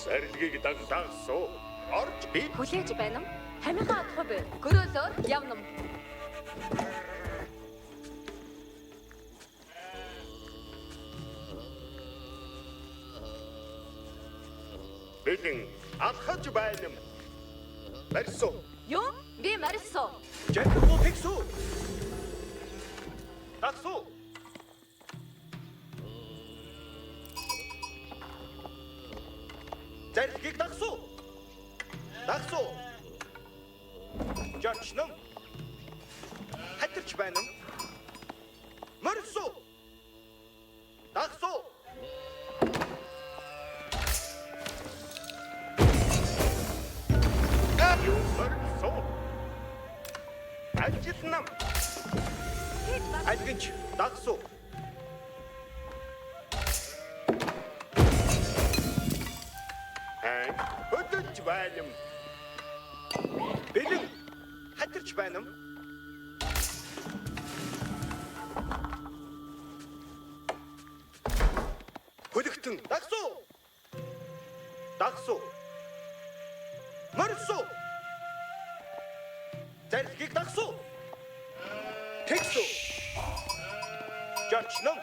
Сарилгийг дагсуу. Орж би Хүлээж байна уу? Хамигаа адахгүй буй. Гөрөөлөөр явна. Бэлэн алхаж байна. Барьсуу. Юу? Би морилсоо. Жадгүй тэгсүү. Дагсуу. Зарилгийг дагсуу. Дагсуу. Жочном. Хатирч байна. Морилсуу. Дагсуу. Юу морилсуу. Ажилтнам. Альгинч дагсуу. Хан хөдөж байна. Бэлэн хатирч байна. Хөлөгтөн дагсуу. Дагсуу. Морилсуу. Зарилгийг дагсуу. Тэгсүү. Жочном.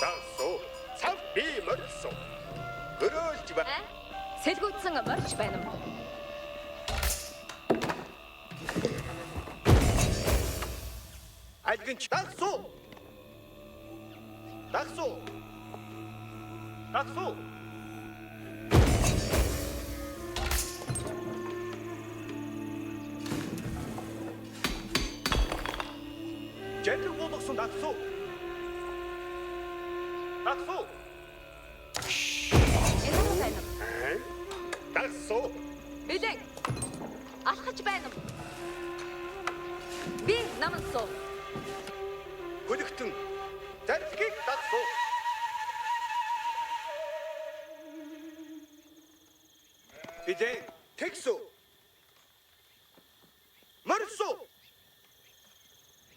Дагсуу. Цав би морилсуу. Гөрөөлж байна. Аа? Сэлгүүцэн морж байна уу? Альгинч дагсуу. Дагсуу. Дагсуу. Жэдлэг болгосон дагсуу. Дагсуу. Энэ байна уу? Хан дагсуу. Бэлэн. Алхаж байна уу? Би намансуу. Хөлөгтөн зарилгийг дагсуу. Бидэн тэгсүү. Морилсуу.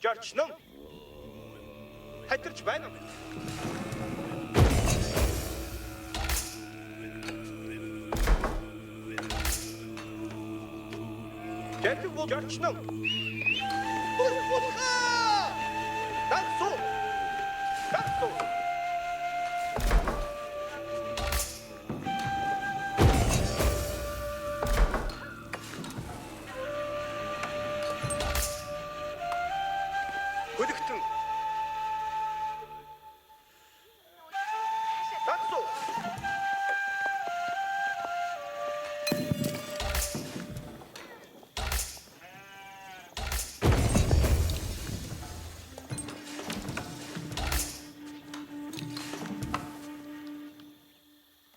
Жорчном. Хатирч байна. Жэдлэг бол жорчном. Бурхаа! Дагсуу. Дагсуу. Хөлөгтөн. Дагсуу.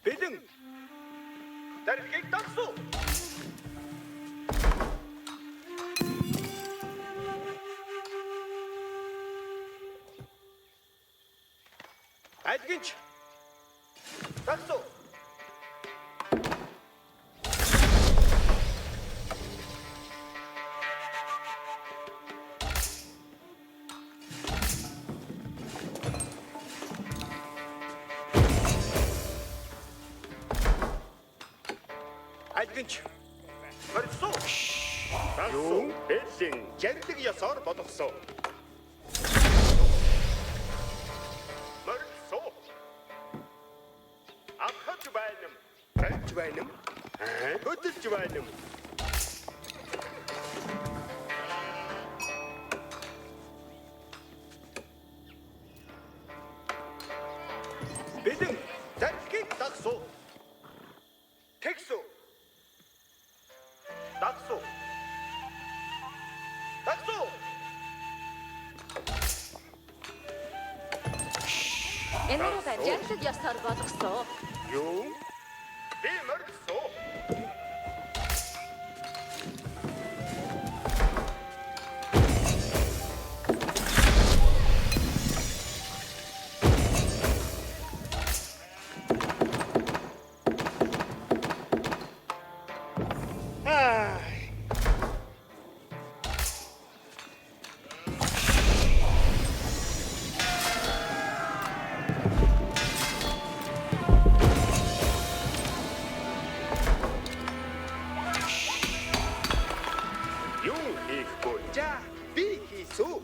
Бэлэн. Дарилгийг дагсуу. Альгинч. Дагсуу. Дагсуу. Бэлэн жардаг ёсоор болгосон. Морьсоо. Алхаж байна. Барьж байна. Хөдөлж байна. Бэлэн. Зарилгийг дагсуу. Тэгсүү. Дагсуу. Дагсуу. Энэ рүү жаргалаг ёсоор болгосон. Юу? Би морьсоо. Юу хийх вэ? За, би хийсүү.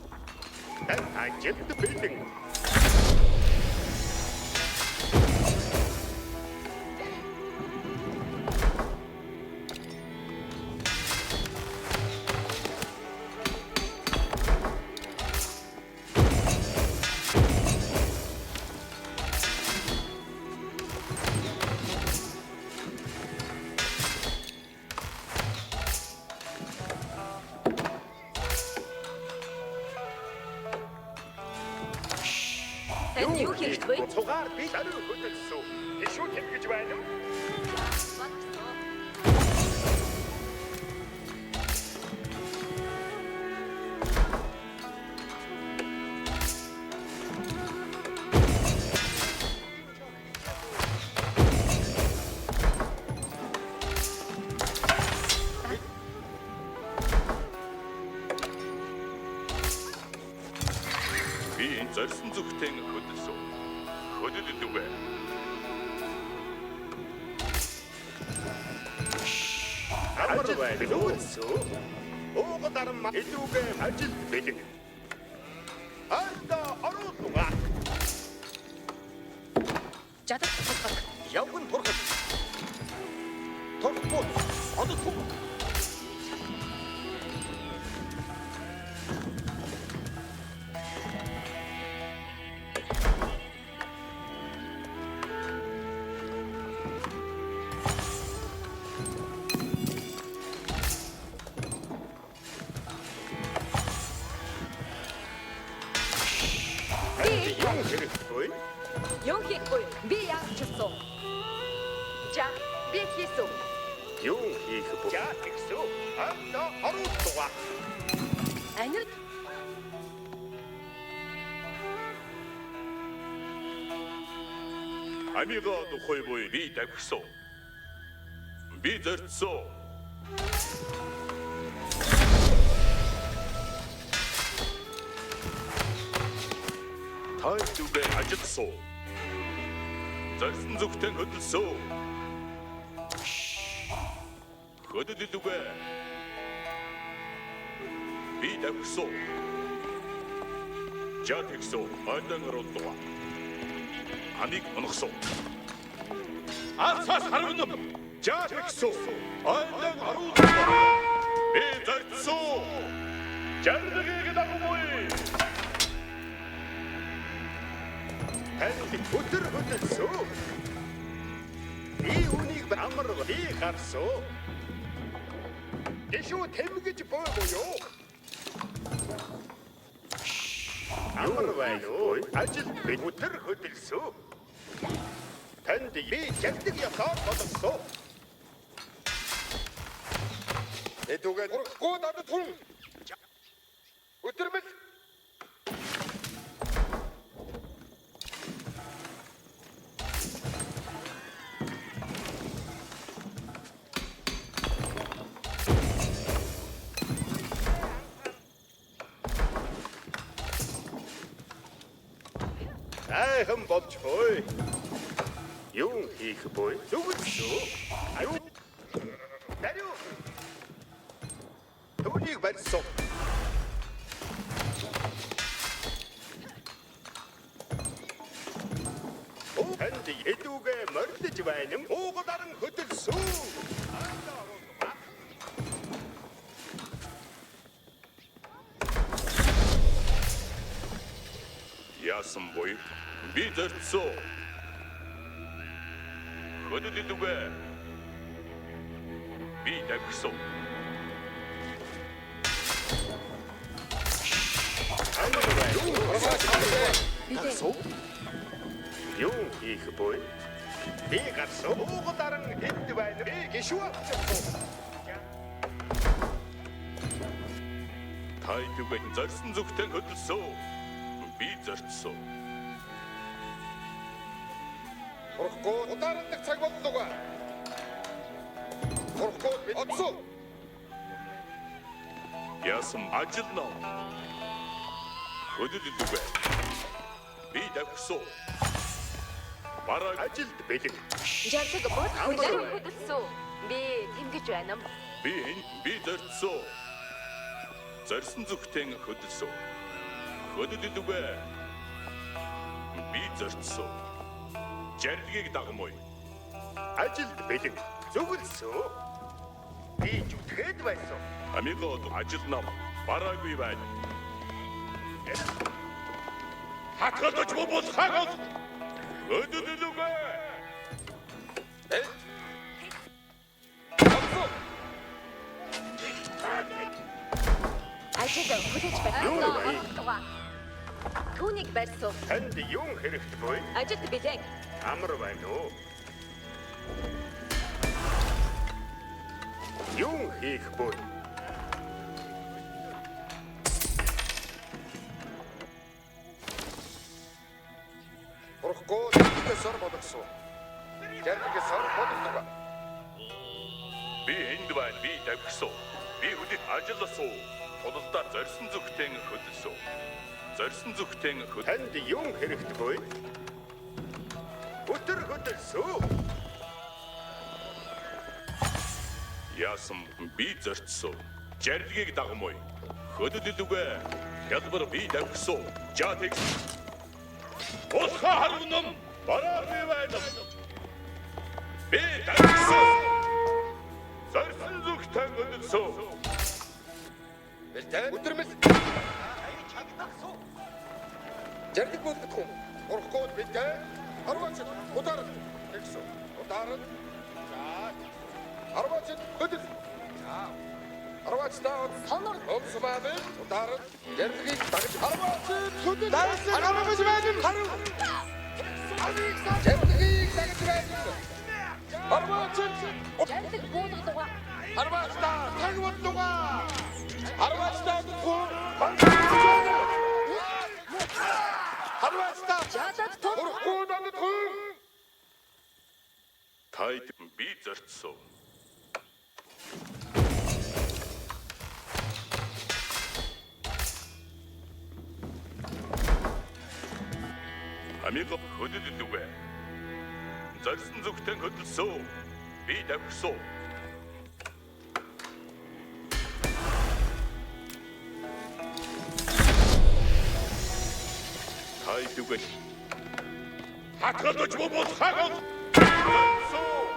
Тань ажилд бэлэн. Танд юу хэрэгтэй вэ? Цугаар би даруй хөдөлсөн. Гişүү тэтгэж байна уу? Болгосон. Би энэ зорьсон зүгтэн хөдөлсөн. Хөдөлдөг. Амар байна. Нүгдсэн. Ууг дарам илүүгээ ажилд бэлэн. Ардаа оруулга. Жадаг тулгаг. Явган турхад. Турхгүй. Одоо түн. Би Юу хэрэгтэй вэ? юу хийхгүй? Би яарчсан. За, би хийсэн. Юу хийх вэ? За тэгсэн. Ардаа оруулга. Анир Амигаа духай буй би давхисон. Би зорьсон. Тайлбар ажилласан. Зорьсон зүгтэн хөдөлсөн. Хөдөлдөг. Би давхисон. За тэгсэн. Айдан оруулга. Амиг онгосон. Арцаас харвна. За тэгсэн. Айдан оруулга. Би зорьсон. Жаргагийг дагавгүй. Танд өдөр хөдөлсөн. Би үнийг амар би гарсан. Гişүү тэмгэж буй буюу. Амар байна уу? Ажил би өдөр хөдөлсөн. Танд би жардаг ёсоор болгосон. Эдүгээ турхгүй надад түн. Өдөрмөл. Айхан болж хой. Юу хийх буй? Зүгдсэн. Аюу. Дариу. Түл Түүнийг барьсан. Танд эдүгэ мордож байна. Уугадаран хөдөлсөн. Яасан буй? Би зорьсон. Хөдөл идүгэ. Би давхсан. Амар байна уу? Мэдээ. Юу хийх буй? Би гарсан. Уугадаран энд байна. Би гişүү авчихсан. Та идүгэ зорьсон зүгтэн хөдөлсөн. Би зорьсон. Турахгүй удардаг цаг боллоо. Турахгүй би одсон. Яасан ажил ном. Хөдөл идүгэ. Би давхсан. Бараг Ажилд бэлэг. Жарлаг бод хөлөө хөдөлсөн. Би тэмгэж байна. би энэ би зорьсон. Зорьсон зүгтэн хөдөлсөн. Хөдөл идүгэ. Би зорьсон. Жарилгийг дагмуй. Ажилд бэлэг. Зүгэлсөө. Би зүтгэхэд байсан. Амиго ажил ном бараагүй байна. Хатгалж бобол хагал. Хөдөл идүгэ. Э? Одсон. Ажил хүлээж байна. Юу вэ? Түүнийг барьсан. Танд юм хэрэгтэй буй? Ажилд бэлэн. Амар байна уу? Юм хийх буй? Турахгүй жарлаг сор болгосон. Жарлаг сор боллоо. Би энд байна. Би давхсан. Би хөдөл ажилласан. Тулалдаа зорьсон зүгтэн хөдөлсөн. Зорьсон зүгтэн хөдөл. Танд юм хэрэгтэй буй? Өтөр хөдөлсөө. Яасан би зорьсон. Жарилгийг дагмуй. Хөдөл идүгэ. Хялбар би давхсан. Жа тэг. Босха харвнам. Бараагүй байна. Би давхсан. Зорьсон зүгтэн хөдөлсөн. Бэлтэ. Өдөрмөл. Жарлаг болгох. Турахгүй бэлтэ. Харваач ударна. Тэгсэн. Ударна. За. Харваач хөдөл. За. Харваач та Сонор Өмсмаб ударна. Жарлагыг дагаж харваач хөдөл. Харваач байна. Харв. Жарлагыг дагаж байна. Харваач жарлаг буулгадаг. Харваач та цаг боллоо. Харваач та хөдөл. Харваач та Жадад тун. Турахгүй надад хүн. Тайд би зорьсон. Амиго хөдөл идүгэ. Зорьсон зүгтэн хөдөлсөн. Би давхсан. Тайд үгүй. Хатгалж бобол хагал. Зорьсон.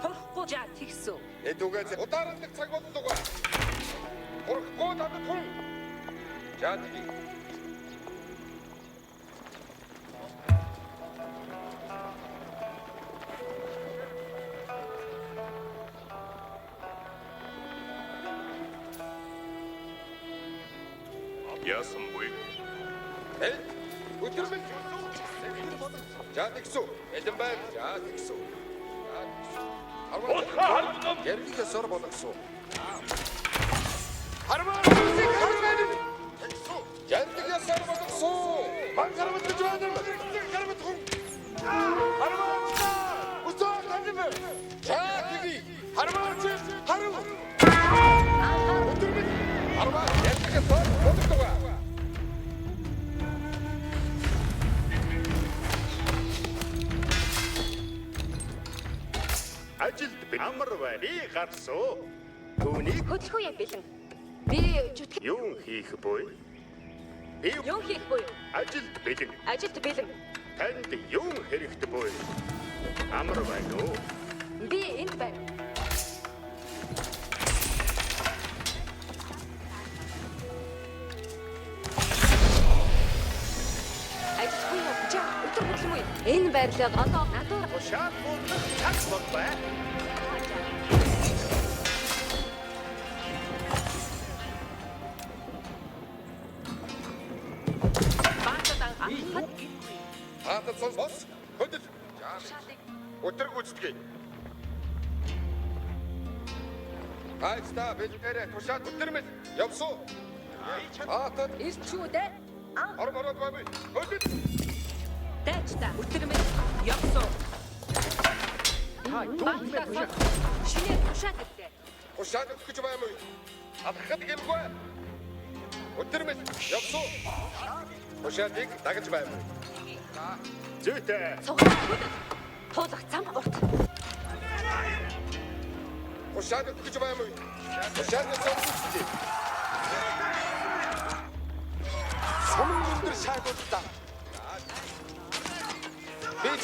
Турахгүй жа тэгсэн. Эдүгээ удардаг цаг боллоо. Турахгүй надад хүн. За тгий. Яасан буй? Э? Өдөрмөл. За тэгсүү. Элэн байр. За тэгсүү. За тэгсүү. Босха харвнам. Яриг сор болгосон. Харваа сүсэг харваа. Тэгсүү. Яриг сор болгосон. Ман харвал гэж байна. Харвал хүн. Харваа. Өсөө танив. За тгий. Харваа чи харв. Өдөрмөл. Харваа яриг сор болгосон. Ажилд би амар байна. Би гарсан. Түүнийг Хөдөлгөөе бэлэн. Би зүтгэх юун хийх буй? Би юм хийх буй. ажилд бэлэн. Ажилд бэлэн. Танд юун хэрэгтэй буй? Амар байна уу? Би энд байна. Ажилтгүй юу? За, өтөр хөдөлмөй. Энэ байрлал одоо надад Тушаал буулгах цаг болбай. Баатад анхад гингүй. Баатад сонс бос. Хөдөл. Тушаалыг Өтөр гүйцэтгэе. Айцта бэлгээрээ тушаал өтөрмөл. Явсуу. Баатад ирчүүдээ анх ором ороод бай. Хөдөл. дайчта өтөрмөл явсан. Баатад сонс шинээр тушаал ирлээ. Тушаал өгөх гэж бай мүү. Алхахад гэмгүй. Өтөрмөл. Явсуу. Тушаалыг дагаж бай мүү. Зүйтэй. Цуглаа хөдөл. Туулах зам урт. Тушаал өгөх гэж бай мүү. Тушаал гүйцэтгэе. Сумын өндөр шаагууллаа. Би ч.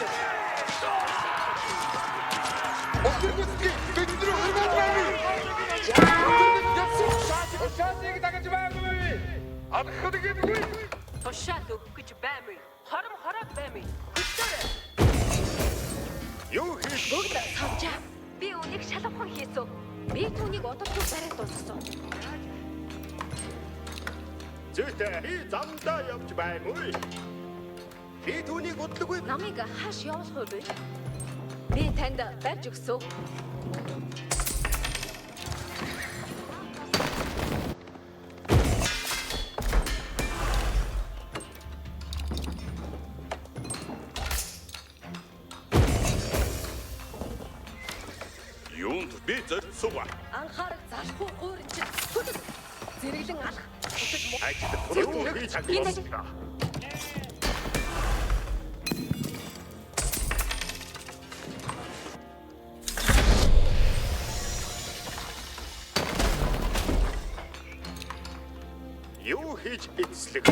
Өтөр гүйцэтгэе. Бидний хөргөж бай мүү. Өтөрмөл явсуу. Тушаалыг дагаж бай мүү. Алхахад гэмгүй. Тушаал өгөх гэж баймыг. Хором хороод баймыг. Хөдлөөрэй. Юу хийх Бүгд савжаа. Би үүнийг шалавхан хийсэн. Би түүнийг удахгүй бариад дуусгасан. Зүйтэй. Би замдаа явж баймгүй. Би түүнийг удалгүй. Намыг хааш явуулах вэ? Би танд барьж өгсөн. Юунд би зорьсон ба. Анхаарал залхуу гуйрч хөдөл. Зэрэглэн алах. Өсөж муу. Ажил юу хийх цаг Энэ боллоо. Юу хийж эцлэх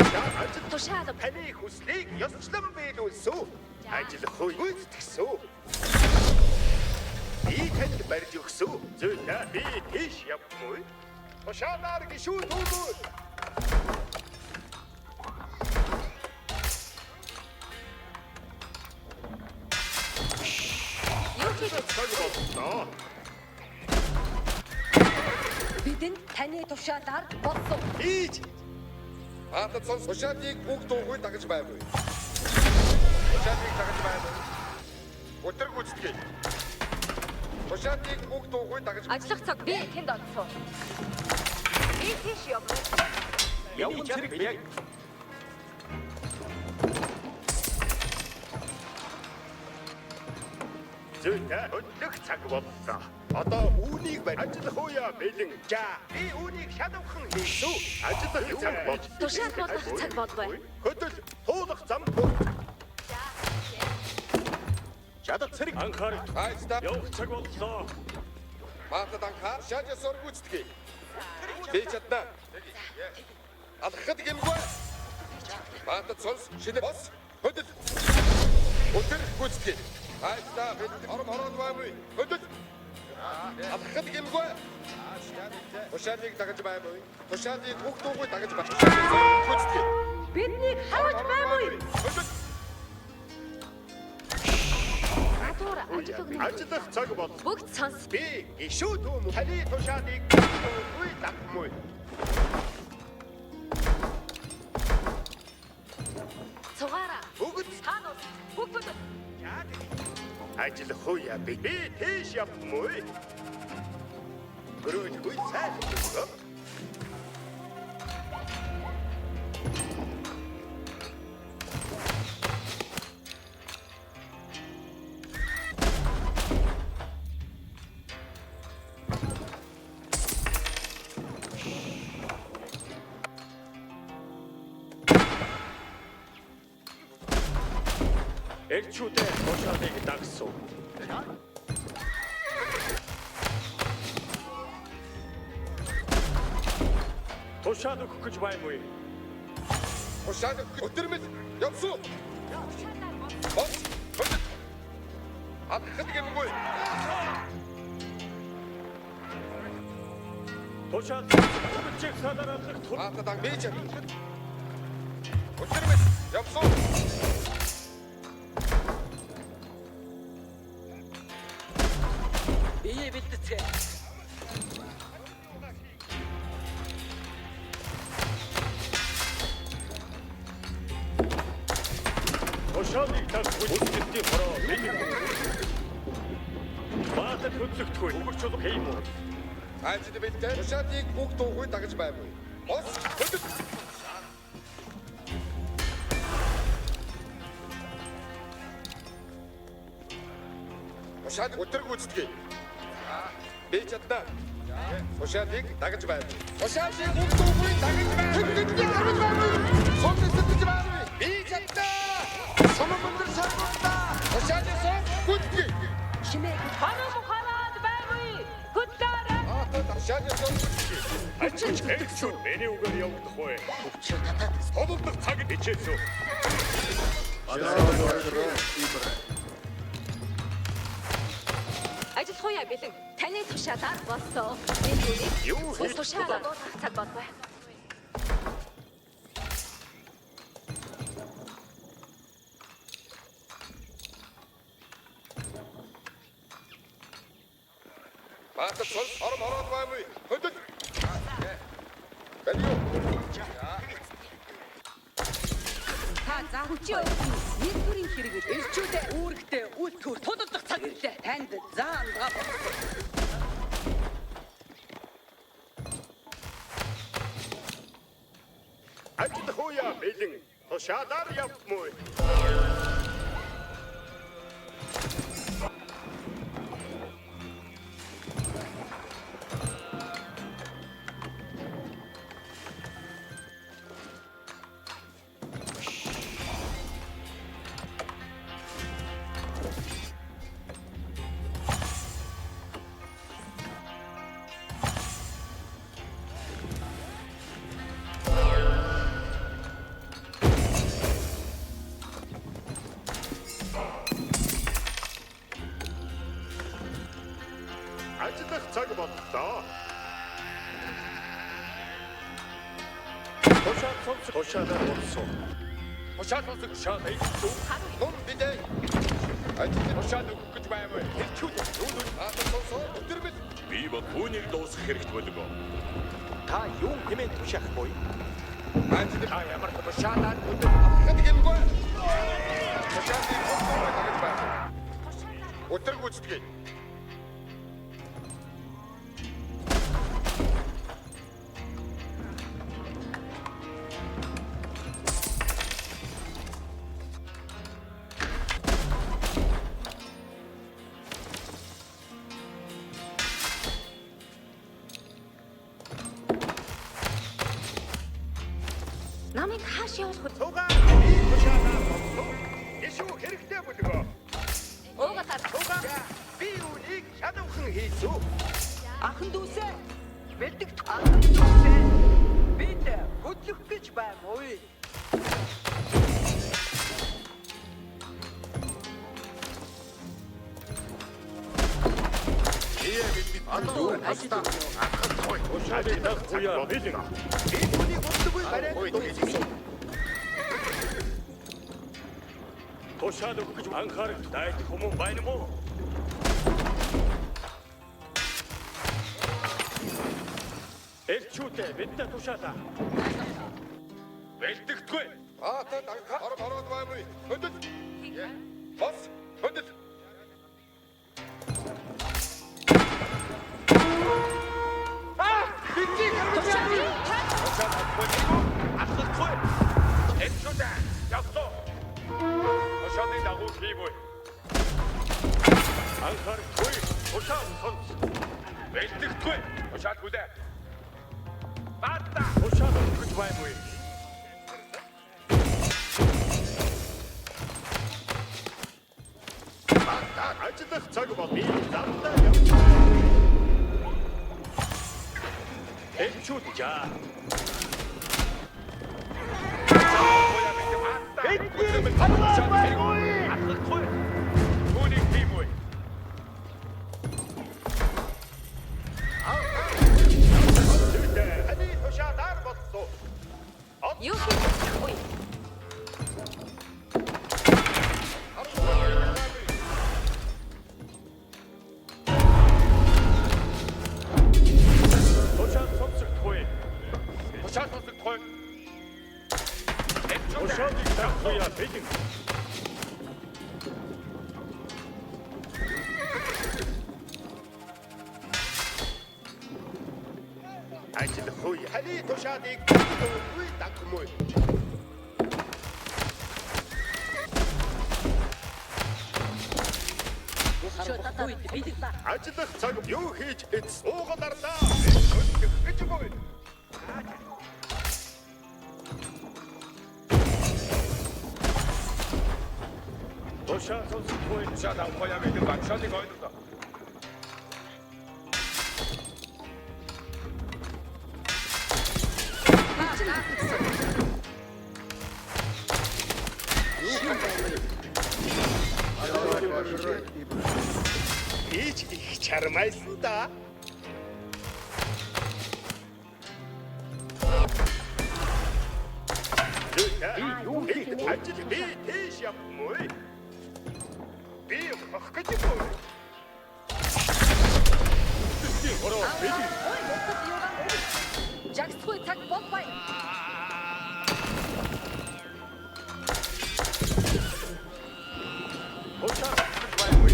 ажил Тушаал таны хүслийг ёсчлон биелүүлсэн. Ажил хүй гүйцэтгсэн. Би танд барьж өгсөн. Зүйтэй би тийш явахгүй. Тушаалаар гişүү түүмүү. юу хийж Цаг боллоо. бидэнд таны тушаалаар болсон. Хийж Баатад сонс тушаалыг бүх дуугүй дагаж бай мүү. Тушаалыг дагаж бай мүү. Өтөр гүйцэтгэе. Тушаалыг бүх дуугүй дагаж Ажиллах цаг би тэнд олсон. Би тийш явна. Миний цэрэг яг Зүйтэй хөдлөх цаг боллоо. Одоо үүнийг барь. Ажил хууя бэлэн. За, би үүнийг шалавхан хийсэн. Ажил цаг бол. Тушаал болох цаг болбой. Хөдөл туулах зам бүр. Чадал цэрэг Анхаарал Айцта явах цаг боллоо. Баатад анхаар шааж ёсоор гүйцэтгэе. Би чадна. Алхахад гэмгүй. Баатад сонс шинэ бос хөдөл. Өтөр гүйцэтгэе. Айцта бид ором ороод бай мүү. Хөдөл. Алхахад гэмгүй. Тушаалыг дагаж бай мүү. Тушаалыг бүх дуугүй дагаж бай. Гүйцэтгэе. Биднийг хавж баймгүй. Хөдөл. Натур ажил өгнө. Ажиллах цаг бол. Бүгд сонс. Би гişүү түүм таны тушаалыг дуугүй дагмгүй. Цугаараа. Бүгд Та нар бүгд хөдөл. Ажил хууя би. Би тийш явмгүй. Гөрөөлгүй цайхан өгөө. Элчүүдээ тушаалыг дагсан. Тушаал өгөх гэж байна уу? Тушаал өгөх өдөрмөл явсуу. Бос хөдөл. Алхахад гэмгүй. Тушаал хүчийг садаралах тул Баатад анх би чадна. Өдөрмөл явсуу. Бие бэлдэцгээ. Тушаалыг дагах хүчтэй хороо бэлэн. Баатад хөдлөгдөхгүй. Өгөрчөл хийм үү? Ажид бэлдээ. Тушаалыг бүх дуугүй дагаж байвгүй. Бос хөдөл. Тушаал өдөр гүйцэтгэе. Би чадна. Тушаалыг дагаж байв. Тушаалыг бүх дуугүй дагаж байв. Тэтгэдний гаргаж байв. Сум сэтгэж байв. Би чадна. Сум өндөр шаргуудаа. Тушаалыг сум гүйцэтгэе. Шимээ. Хором хороод байвгүй. Хөдлөөрэй. Аа тушаалыг сум гүйцэтгэе. Ачиж хэлсэн. Миний үгээр явагдах вэ? Төвчөө татаад. Тулалдах цаг хичээсэн. Ажиллах уяа бэлэн. Таны тушаалаар болсон. Би түүнийг Юу хийж тушаалаар дуулах цаг болов. Баатар цол ором ороод байвгүй. Хөдөл. Бэлио. Та заа Хүчийн өвдөн нэг бүрийн хэрэгэл эрчүүдээ үүрэгтэй үл төр тулалдах цаг ирлээ. Танд заа андгаа болсон. Ажиллах уяа бэлэн. Тушаалаар явмуу. Ажиллах цаг боллоо. Тушаал сонс тушаалаар болсон. Тушаал сонсог Тушаал хийсэн. Ном бидээ. Ажид Тушаал өгөх гэж байна уу? Хэлчүүд юу нү? Баатар сонсоо өдөрмөл. Би бол түүнийг дуусгах хэрэгт болов. Та юу хэмээн тушаах буй? Ажид Та ямар тушаалаар өдөр алхахад гэмгүй. Тушаалыг бүх дуугүй дагаж байв. Өдөр гүйцэтгэе. Намайг хааш явуулах вэ? Тугаа би тушаалаар болсон. Ишүү хэрэгтэй бүлгөө. Уугалаар Тугаа би үүнийг шалавхан хийсүү. Ахан дүүсээ бэлдэгт ахан дүүсээ бид хөдлөх гэж байна уу? Тушаалыг дагах уяа бэлэн. Би түүнийг удахгүй бариад дуусгасан. Тушаал өгөх гэж анхаарах дайд хүмүүн байна мó? Элчүүдээ бидтэй тушаалаа. Бэлдэгдэхгүй. Баатар анх ором ороод байвгүй. Хөдөл. Бос хөдөл. Аа, бидний гаргаж Тушаал авахгүй. Алхахгүй. Элчүүдээ явсуу. Тушаалын дагуу хийвээ. Анхаарахгүй. Тушаал сонс. Бэлдэгдэхгүй. Тушаал хүлээ. Баата. Тушаал өгөх гэж байна уу? Ажиллах цаг бол би замдаа явж. Элчүүд жаа. Алхахгүй. Түүнийг тийм үү? Зүйтэй таны тушаалаар болсон. Юу хийж чадахгүй? Тушаал сонсогдохгүй. Тушаал сонсогдохгүй. Тушаалыг дагахуяа бэлэн. Ажил хүй. Таны тушаалыг үгүй дагмуу. Ажиллах цаг юу хийж эц уугаларлаа. Хөдлөх гэж буй. Тушаал сонсогдохгүй. Тушаал авахгүй бэлэн багшаалыг ойлголоо. Ийч их чармайсан да. Би юу хийж ажил би тийш явмгүй. Би хох гэж буй. Хороо бэлэн. Ой, мутад юуган Жагсгүй цаг бол бай. Тушаал байдгүй.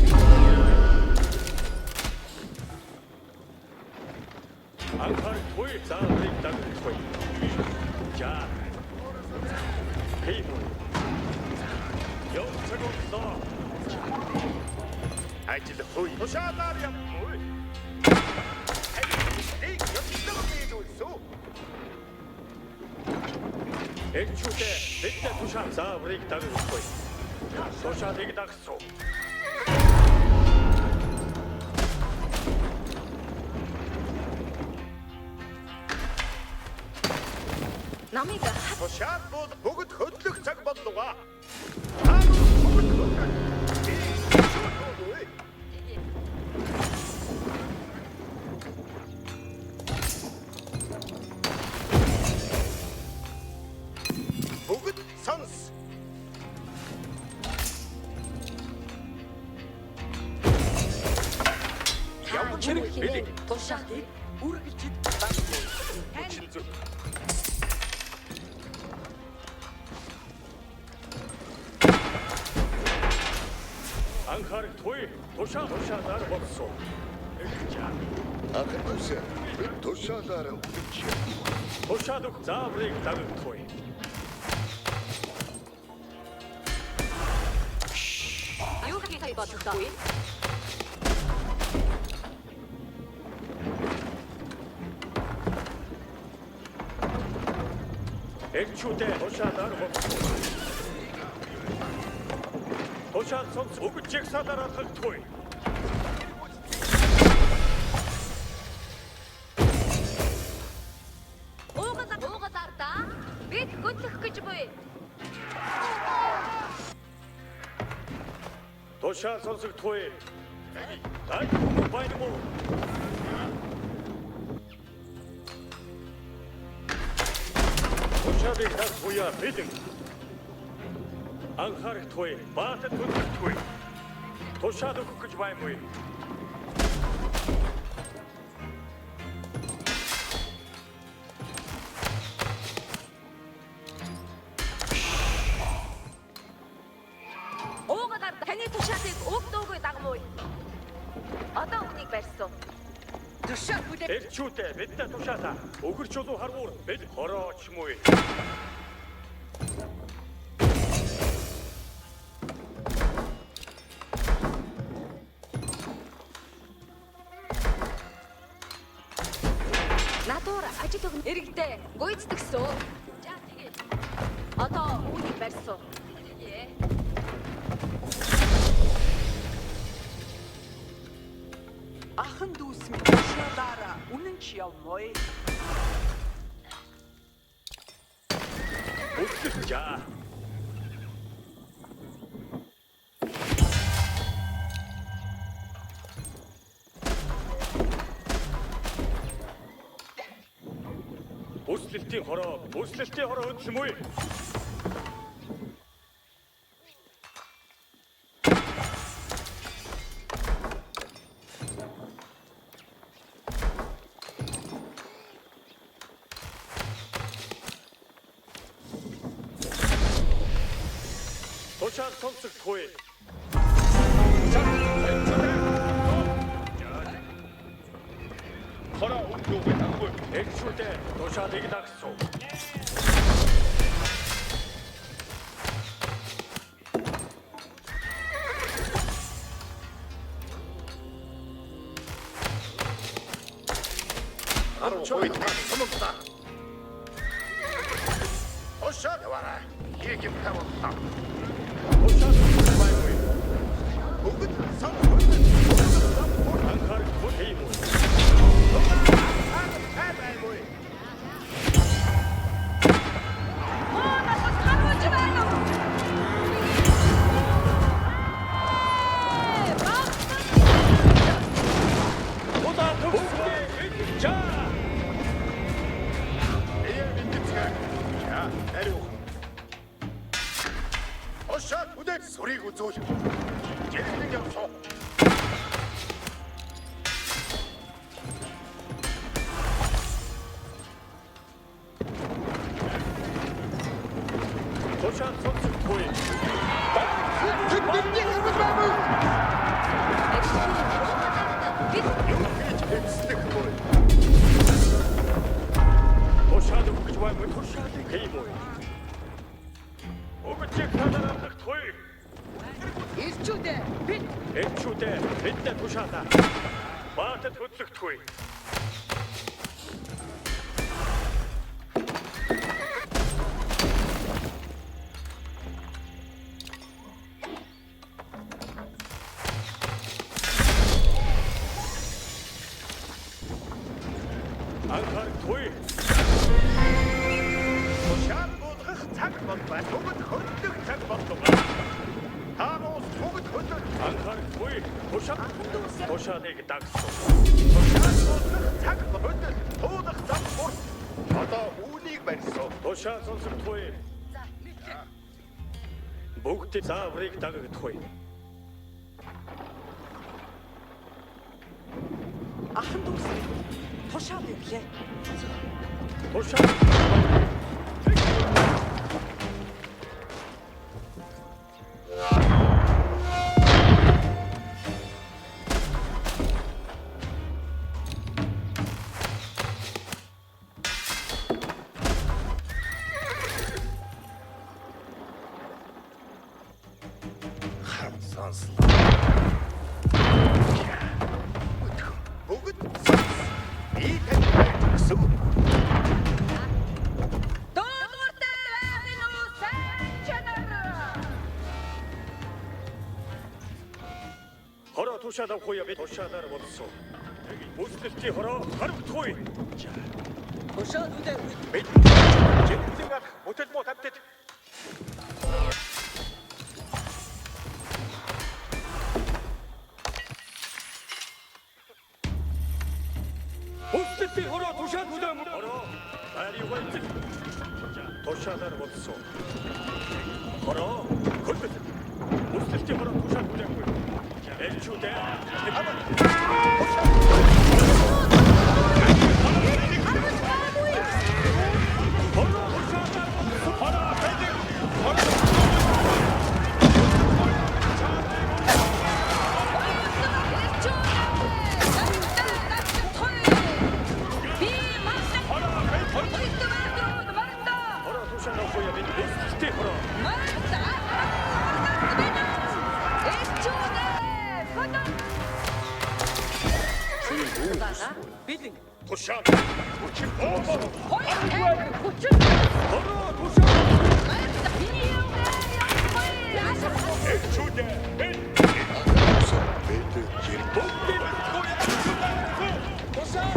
Анхаарахгүй зааврыг дагахгүй. За. Хиймүү. Явах цаг боллоо. Ажил хүй. Тушаалаар явмгүй. Таны ёслол хийлүүлсэн. Элчүүдээ бидний тушаал зааврыг дагахгүй. Тушаалыг дагсан. Намыг хат Тушаал бол бүгд хөдлөх цаг боллоо. Та бүгд хөдлөх. Би шүүх. Бүгд сонс. та юу Хэрэг хийнэ? бэлэг. Тушаалыг үргэлжид дагмуу. Хүчин зүг. Анхаарахгүй тушаал тушаалаар болсон. Элчээ. Ахын дүүсээ бид тушаалаар үдэж Тушаал өгөх зааврыг дагахгүй. Юу хийх бололтой? Элчүүдээ тушаалаар болсон. Тушаал сонс өгч жагсаалаар алхахгүй. Уугал уугалаар да. Бид хөдлөх гэж буй. Тушаал сонсогдохгүй. Дай байна мó? Тушаалыг дагахуяа бэлэн. Анхаарахгүй, баатад хөдлөхгүй. Тушаал өгөх гэж байна уу? Уугалаар таны тушаалыг өг дуугүй дагмуу. Одоо үнийг барьсан. Тушаал хүлээх Элчүүдээ бидний тушаалаа. Өгөр чулуу харгуур бид хорооч муу. Надуур ажил өгнө. Иргэдээ гүйцэтгсэн. За тэгээ. Одоо үүнийг барьсан. Тэгээ. Ахан дүүс минь тушаалыг Тушаалаараа үнэн ч явмой. Бүслэх за. Бүслэлтийн хороо хөдөлмөй. Тушаал сонсогдохгүй. Хороо өвдөөгүй даггүй. Эгчүүдээ тушаалыг дагсан. Арван та сумагта. Тушаал яваарай. Хийх юм тавтаа. Тушаал байггүй. Бүгд сон хөдөл. Бүгд зам бүр Анхаарах тийм үү. цаг байггүй. Муу надад харуулж байна уу? Удаа төгсгөө. За. Бие мэдцгээ. За, ариу. Тушаал үдээ сүрийг үзүүл. Жиргэн явсан. Тушаал сонсогдохгүй. Тэд бидний хэрэг байна. Бид Юу хийж эцлэх вэ? Тушаал өгөх гэж байна. Тушаалыг тийм үү. Өгч талаар алгахгүй. Ирчүүдээ бид Эгчүүдээ биднээ тушаалаа. Баатад хөдлөгдөхгүй. Анхаарахгүй. Тушаал буулгах цаг болбай. Бүгд хөдлөх цаг боллоо. Та нуус бүгд хөдөл. Анхаарахгүй. Тушаал тушаалыг дагсан. Тушаал буулгах цаг хөдөл. Туулах зам бүр. Одоо үүнийг барьсан. Тушаал сонсогдохгүй. Бүгд зааврыг дагагдахгүй. Ахан дүүс тушаал ирлээ. Тушаал Харам сонслоо. Бүгд сонс. Би танд барьж өгсөн. Дуулууртай байх нь үү сайн чанар. Хороо тушаал авахгүй бид тушаалаар болсон. Бүслэлтийн хороо харагдахгүй. Тушаал үдээ Бид жинхэнэ алх бүтэл муу тавьтад. Бүслэлтийн хороо тушаал хүлээн хороо байрыг эзэг. Тушаалаар болсон. Хороо хөлбөт. Бүслэлтийн хороо тушаал хүлээнгүй. Элчүүдээ хороо тушаалаар болсон. Хороо байдаг. Хороо Би мартах. Мартаа. хороо тушаал авахгүй бид бүслэлтийн хороо Мартаа. Элчүүдээ хөдөл. бэлэн. Тушаал хүчин Хоёр аймаг хүчин. хороо тушаал Миний юугаар явахгүй. Эгчүүдээ бид Бид хэрэг бүгдийг тушаал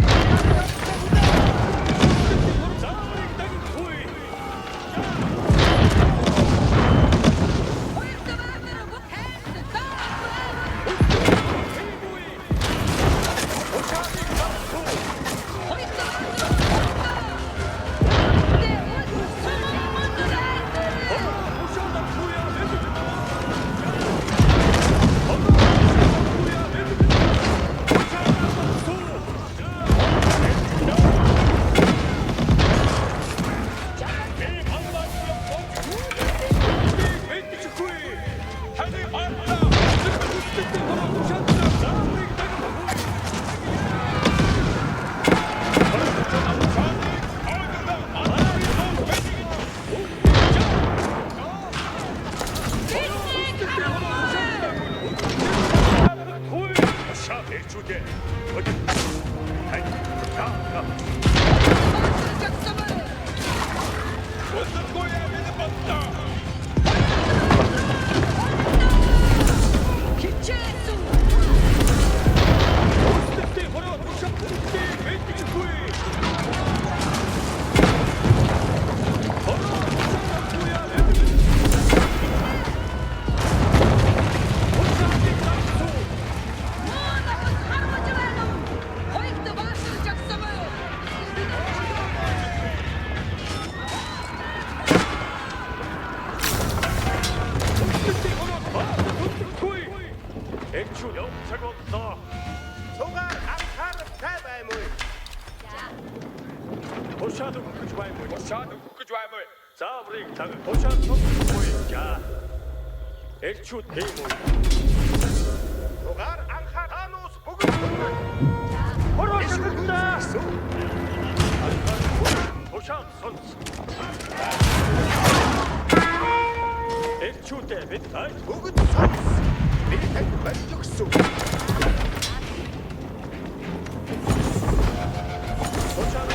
Тушаал өгөх гэж байна уу? Тушаал өгөх гэж байна уу? Зааврыг таг. Тушаал сонсохгүй. За. Элчүүд тийм үү? Сугаар анхаар танус бүгд хөдөл. Хороо шүлгэлээ. Тушаал сонс. Элчүүдээ бид ай Бүгд сонс. Би танд барьж өгсөн. Тушаал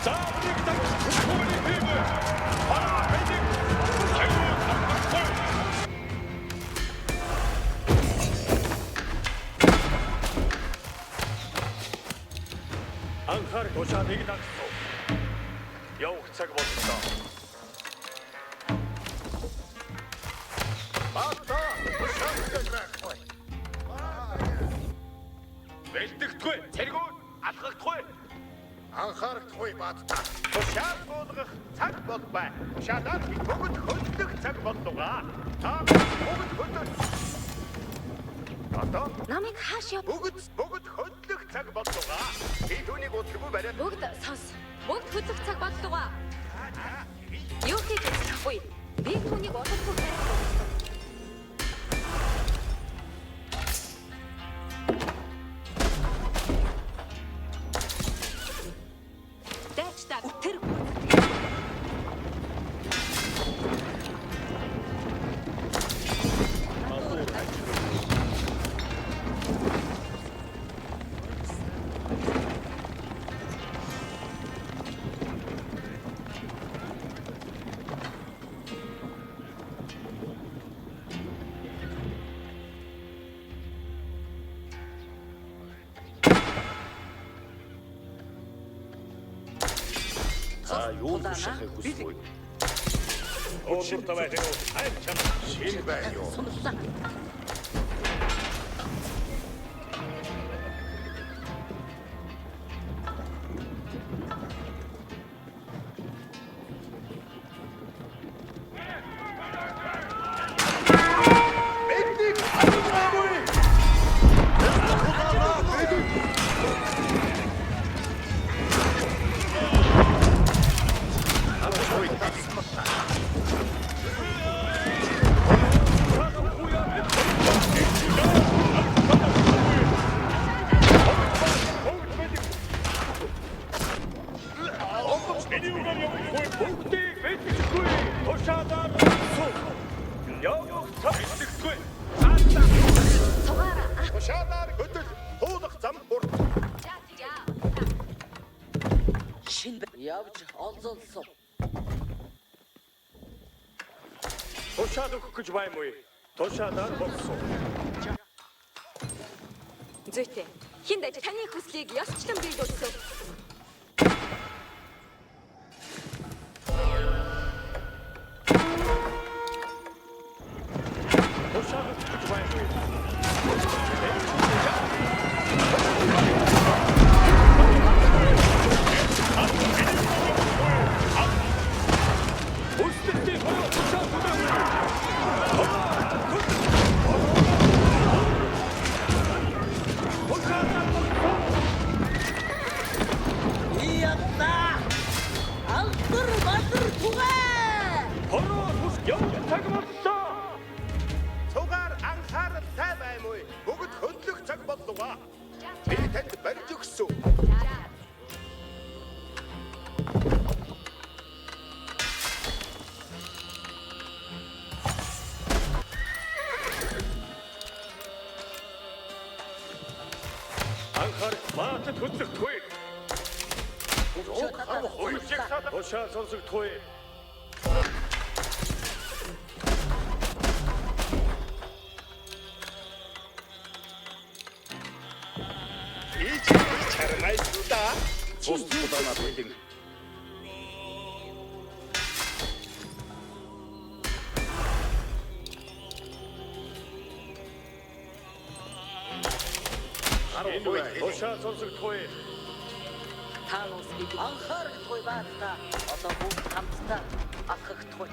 зааврыг таг. Хөөний тийм үү? Хороо бэлэг. Аюул татахгүй. Анхаар тушаалыг дагсан. Явах цаг боллоо. Баата тушаал гэж байхгүй. Бэлтгэхгүй. Цэргүүд алхахдаггүй. Анхаарахгүй Баатта. Тушаал буулгах цаг бол бай. Тушаалаар бид бүгд хөдлөх цаг боллоо. Та бүгд хөдөл. Одоо Намайг хааш яв? бүгд бүгд хөдлөх цаг боллоо. Би түүнийг удалгүй бариад Бүгд сонс. Бүгд хөдлөх цаг боллоо. Юу хийж чадахгүй. Би түүнийг удалгүй барих болсон. Дайчдаа үтэр гүйцэтгэх. Та юу тушаахыг хүсв вэ? Өөртөө байх юм уу? Аль чам Шинэ байна юу? Сунлаа. Биднийг алгаагүй. Миний үгээр явахгүй. Бүгдийг бэлтгэхгүй. Тушаалаар суу. Явах цаг бэлтгэхгүй. Сугаараа. Тушаалаар хөдөл. Туулах зам урт. За тэгээ. Шинэ явж олзолсон. Тушаал өгөх гэж байна уу? Тушаалаар болсон. Зүйтэй. Хин дэж таны хүслийг ёсчлон биелүүлсэн. Тушаал өгөх гэж байна уу? Үстэйтэй хороо тушаал төлөөгүй. Тушаалаар болсон. Ията. Алдар бадар тугаа. Хороо тус явах цаг боллоо. Сугаар анхааралтай баймгүй. Бүгд хөдлөх цаг боллоо. Би танд барьж өгсөн. Анхаар баатад хөдлөхдгүй. Тушаал сонсогдохгүй. Ийч чармайсан да. Бус тулаанаа бэлэн. Тушаал сонсогдохгүй. Таалус гэдэг анхаарахгүй баата. Одоо бүгд хамтдаа алхахдахгүй.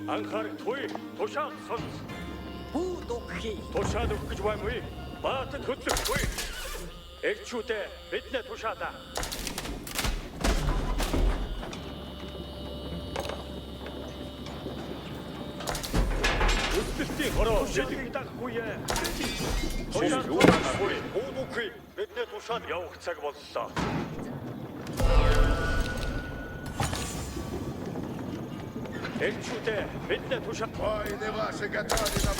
Анхаарахгүй. Тушаал сонс. Бүү дугхий. Тушаал өгөх гэж байна уу? Баатад хөдлөхгүй. Элчүүдээ бидний тушаалаа. Үсгэлтийн хороо шилэг дагахгүй ээ. Тушаал өгөхгүй. Бүү бүхий бидний тушаал явах цаг боллоо. Элчүүдээ бидний тушаал Войны ваши готовы нам.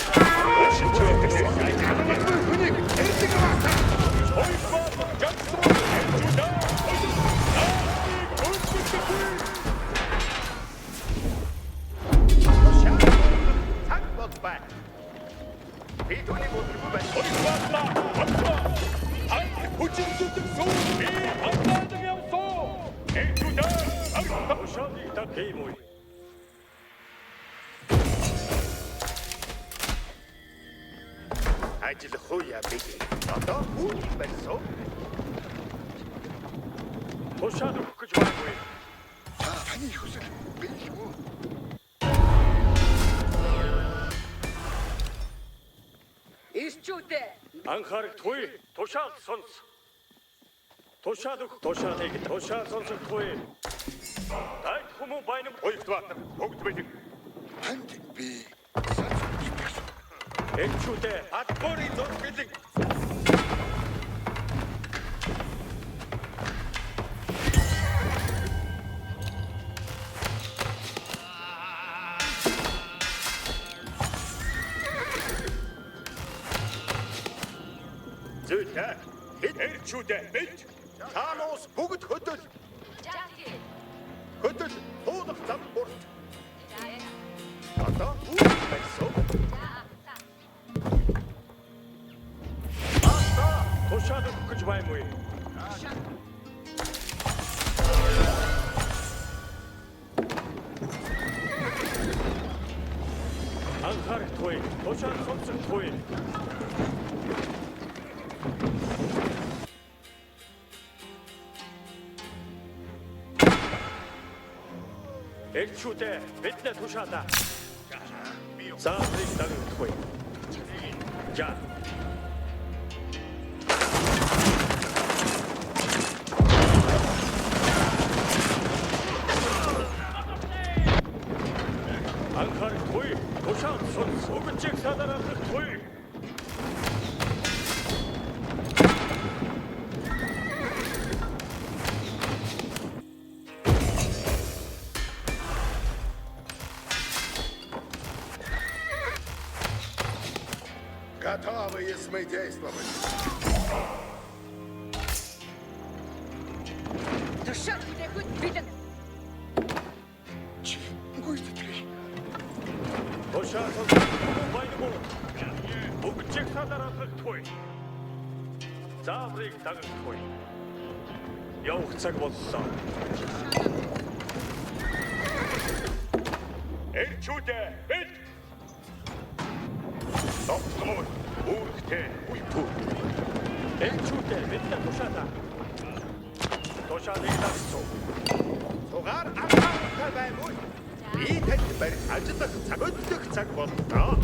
Тушаал цаг бол бай. Би түүнийг өдргүй байна. Тушаалыг дагах юм уу? Ажил хууя би. Одоо үүнийг барьсан. Тушаал өгөх гэж байна уу? Та таны хүсэл биелвүү? Ирчүүдээ Анхаарахгүй. Тушаал сонс. Тушаал өгөх. Тушаалыг тушаал сонсохгүй. Дайт хүмүүн байна уу? Хоёрт баатар бүгд бэлэн. Танд би санал итгэсэн. Элчүүдээ Алборын зург бэлэн. Зүйтэй. Бид Элчүүдээ бэлд. таануус бүгд хөдөл. За тэгье. Хөдөл туулах зам бүрт. За яа. Одоо үүнийг барьсан. За за. тушаал өгөх гэж байна уу? Анхаарахгүй. Тушаал сонсохгүй. Элчүүдээ бидний тушаалаа. Зааврыг дагахгүй. За. Анхаарахгүй. Тушаал сонс. Өгчийг садарахгүй. Готовы есть мы действовать. тушаал хүлээхэд бэлэн. Чи гүйцэтгэе. Тушаал сонсохгүй байна уу? Өгчийг садарахгүй. Зааврыг дагахгүй. Явах цаг боллоо. Элчүүдээ бэлд. Тогтмол үүрэгтэй үйлдвэр. Элчүүдээ бидний тушаалаа. Тушаалыг дагсан. Сугаар анхааралтай байв уу? Би танд барь ажиллах цаг хөдлөх цаг боллоо.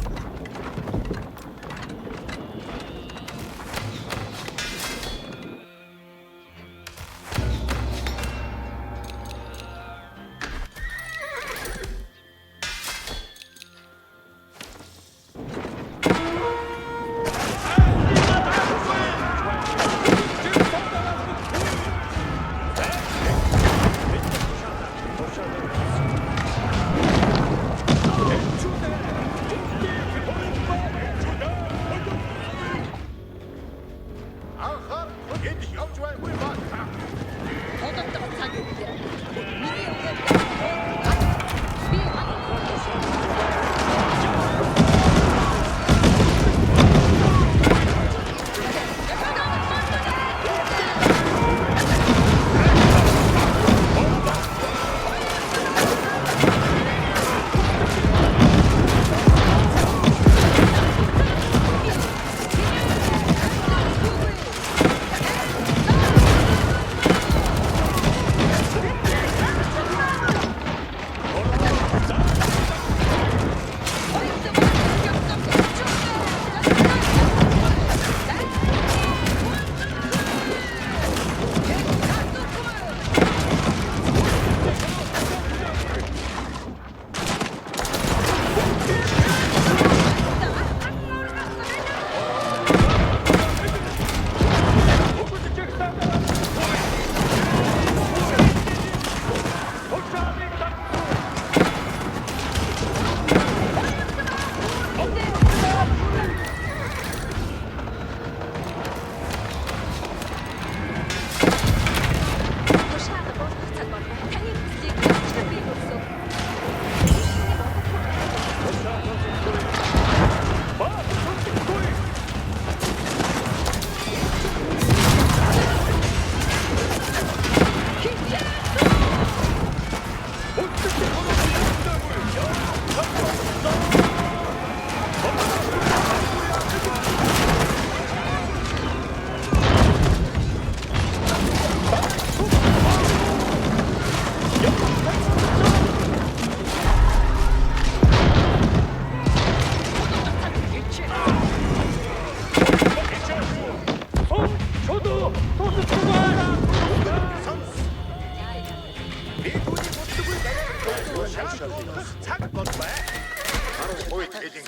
Элчүүдээ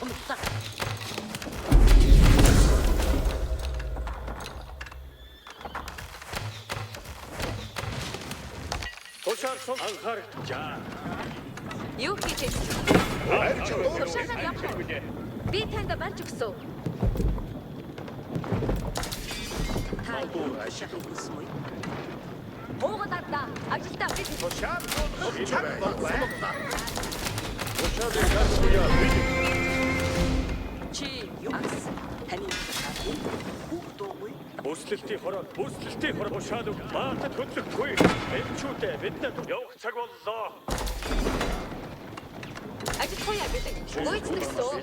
бэлэн. Сумлаа. Тушаал цус анхаарах. За. Юу хийж вэ? Барьж дуурай. Тушаалаар явах уу? Би танд барьж өгсөн. Та Бүр ажил өгсөн. уугаад ардаа ажилдаа бид Тушаал дуулах цаг болов. Тушаалыг дагахуяа бэлэн. Чи юу гэсэн? Таны тушаал хүүх дуугүй. Бүслэлтийн хороо, бүслэлтийн хороо тушаал өг. Баатад хөдлөхгүй. Эмчүүдээ биднээ явах цаг боллоо. ажиллах уу бэлэн. Гүйцэтгэсэн.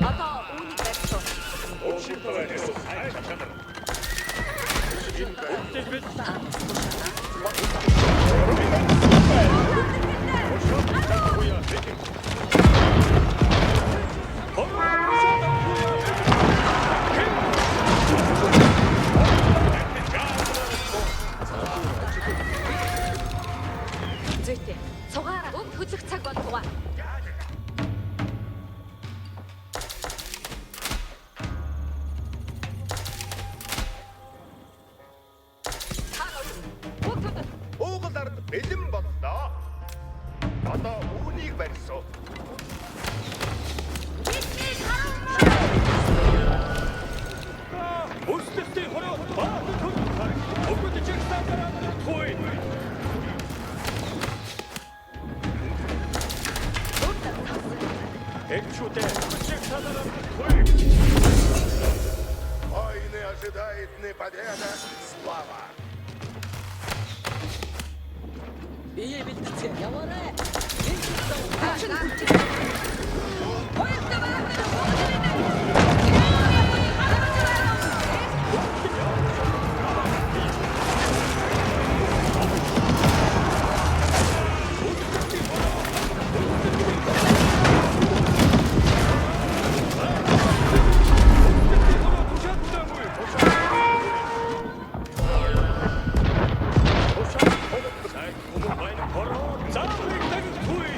Одоо үүнийг барьсан. Сайн чанар. Бүгдийг бид дагахуяа бэлэн. Хороо тушаал дагахуяа бэлэн. Зүйтэй. Цугаараа өг хөдлөх цаг болтугай. Та өг хөдөл. Уугал ард бэлэн боллоо. Одоо үүнийг барьсан. Бидний харуул. Бүслэлтийн хороо баатад хөдлөх. Өгöd чигсаа дараалал. Эмчүүдээ чигсаа дараалал. Войны ожидает не победа, слава. Бие бэлтгэцээ. Яваарай. Энэ чигтээ. Төвшин хүчин. Хоёртой байх нь бүгд Сайн хүмүүс байна. Хороо зааврыг дагахгүй.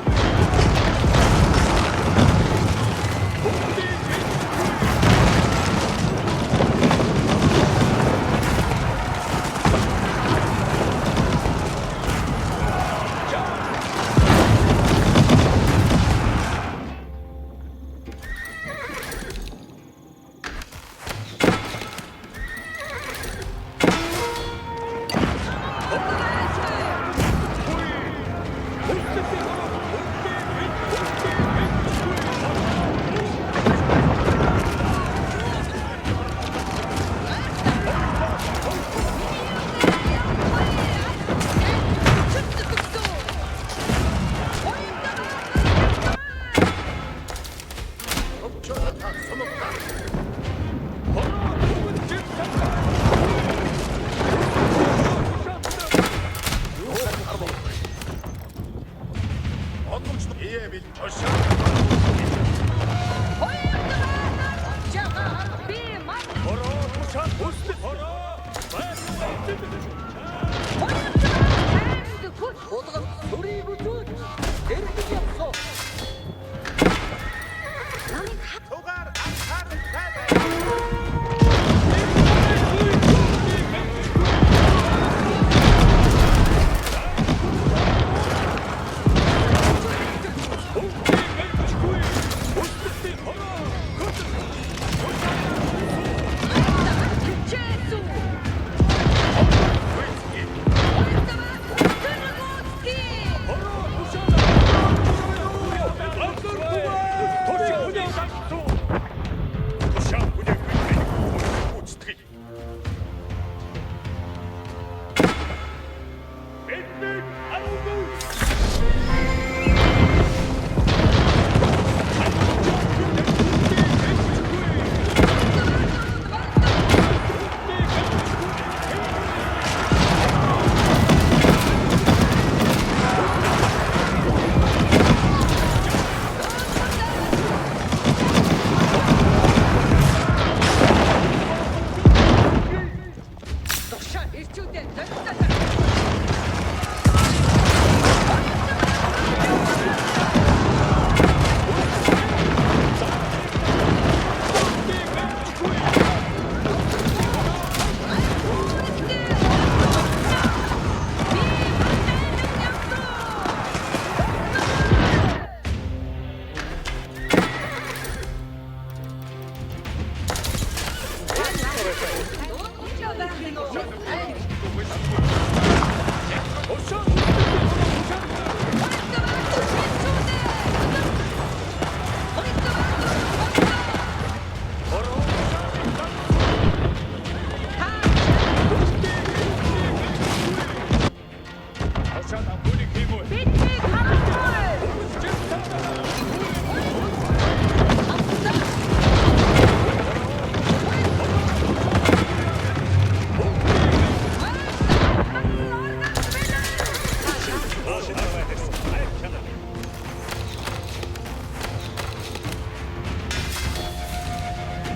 Бидний харахгүй.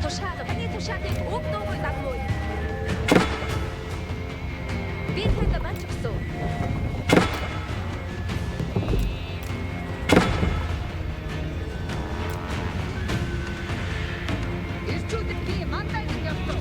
Тушаал, таны тушаалыг өв дуугүй дагнуу. Би танд банч өгсөн. Ирчүүд би мандаа гэж явсан.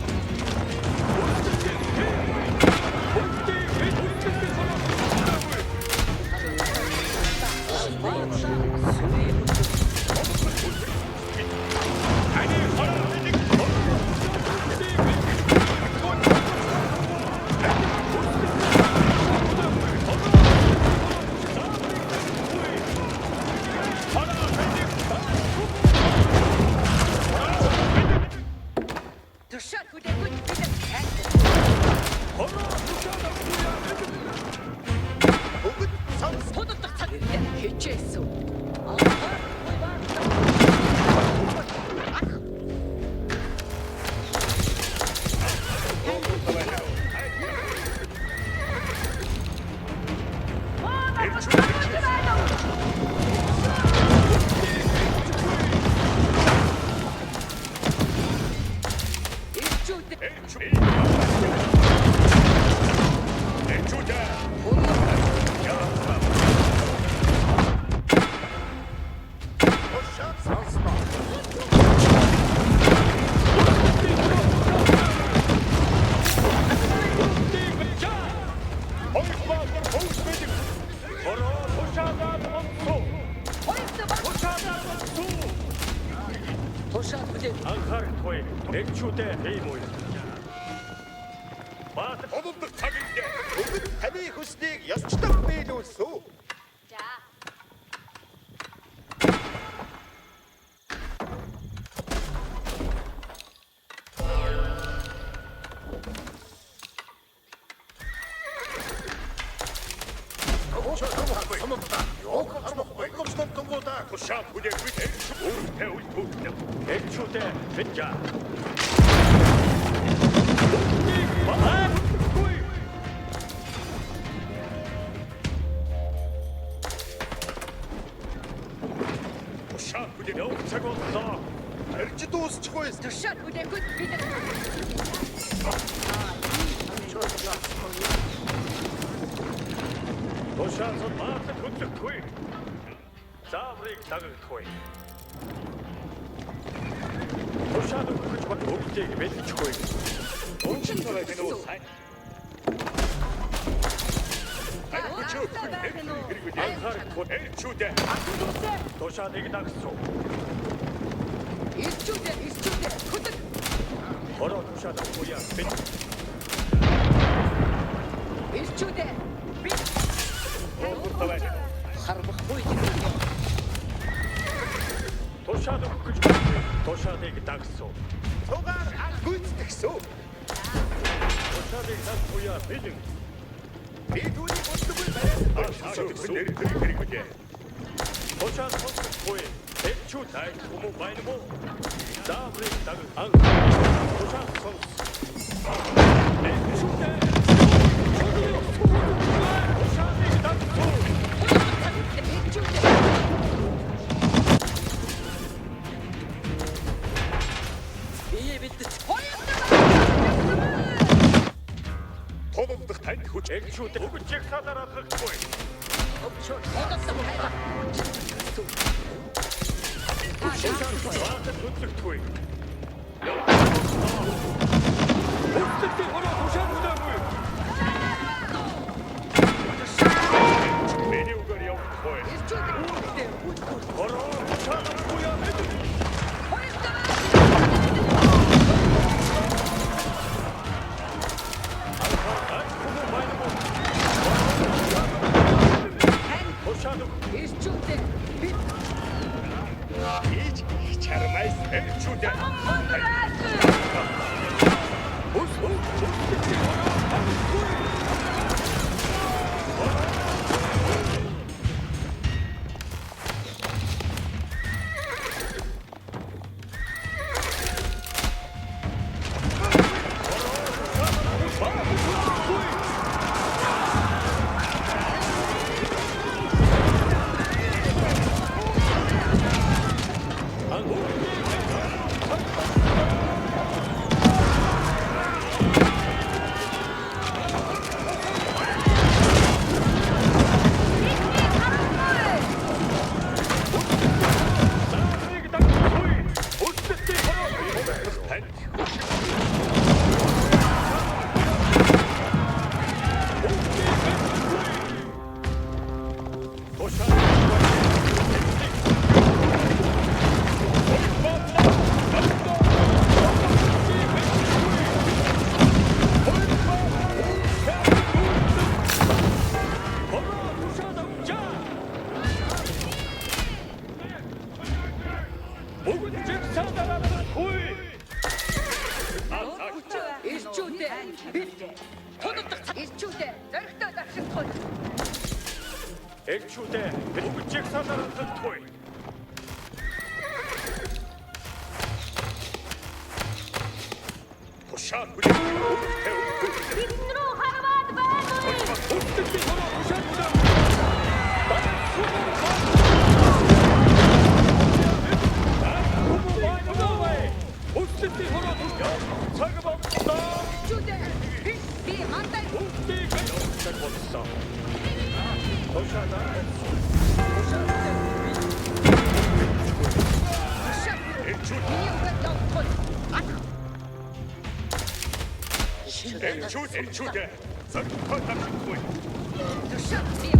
Тушаал хүлээгүй бид Бүгд сонс. Тулалдах цаг ирлээ. Хичээсэн. Анхаарахгүй байна. Ирчүүд Тушаал сонсноо. тушаал хүлээгүй. Анхаарахгүй. Элчүүдээ хийм үү. Баат Тулалдах цаг ирлээ. Бүгд таны хүснийг ёсчдон биелүүлсэн. За. Тушаал хүлээгүй элч өөртөө үл түүхлээ. Элчүүдээ бэнжа. Баатгүй. Тушаал хүлээх Явах цаг боллоо. Барьж дуусчихгүй. Тушаал хүлээгүй бид Тушаал баат хөдлөхгүй. Зааврыг дагагдахгүй. Тушаал өгөх гэж бат бүгдийг бэлтгэхгүй. Өнчин байх нь уу сайн. Анхаарахгүй. Элчүүдээ Тушаалыг дагсан. Ирчүүд ирчүүд хөдөл. Хороо тушаал авахгүй бит. Ирчүүд би харвахгүй гэдэг. Тушаал өгөх гэж бат. Тушаалыг дагсан. Цугаар гүйцэтгсэн. Тушаалыг дагахгүй бэлэн. Би түүнийг удахгүй бариад хэрэглээ. Тушаал сонсохгүй. Элчүүд айлт хүмүү байна мó? Зааврыг даг. Анхаарахгүй. Тушаал сонс. Элчүүдээ. Тушаалыг дагсан. Ирчүүд Бие бэлдэж. Тулалдах танд хүч Элчүүд бүгд жигсаалаар алхахгүй. Баатар хөдлөгдөхгүй. Хөдлөлтийн хороо тушаал хүлээгүй. миний үгээр явахгүй. Ирчүүд үүрэгтэй үлдгүй. Хороо тушаал авахгүй яа. Тэгж чармайс элчүүдээ. Зааврыг дагахгүй. Хүсэлтийн хороо Танд тушаал. Бүгд жигсаа дараалахгүй. Ирчүүдээ бид тунадах цаг. Ирчүүдээ зоригтой давшигдах. Элчүүдээ бүгд жигсаа дараалахгүй. тушаал хүлээх. Бидэн рүү харваад байна уу? Хүсэлтийн хороо тушаал хүлээх. Хүсэлтийн хороо тушаал цаг боллоо. Ирчүүдээ бид би мандаа Бүгдийг цаг болсон. Тушаал Элчүүд миний үгээр явахгүй. Алах. элчүүд элчүүдээ. Зоригтой давшигдахгүй. Тушаал би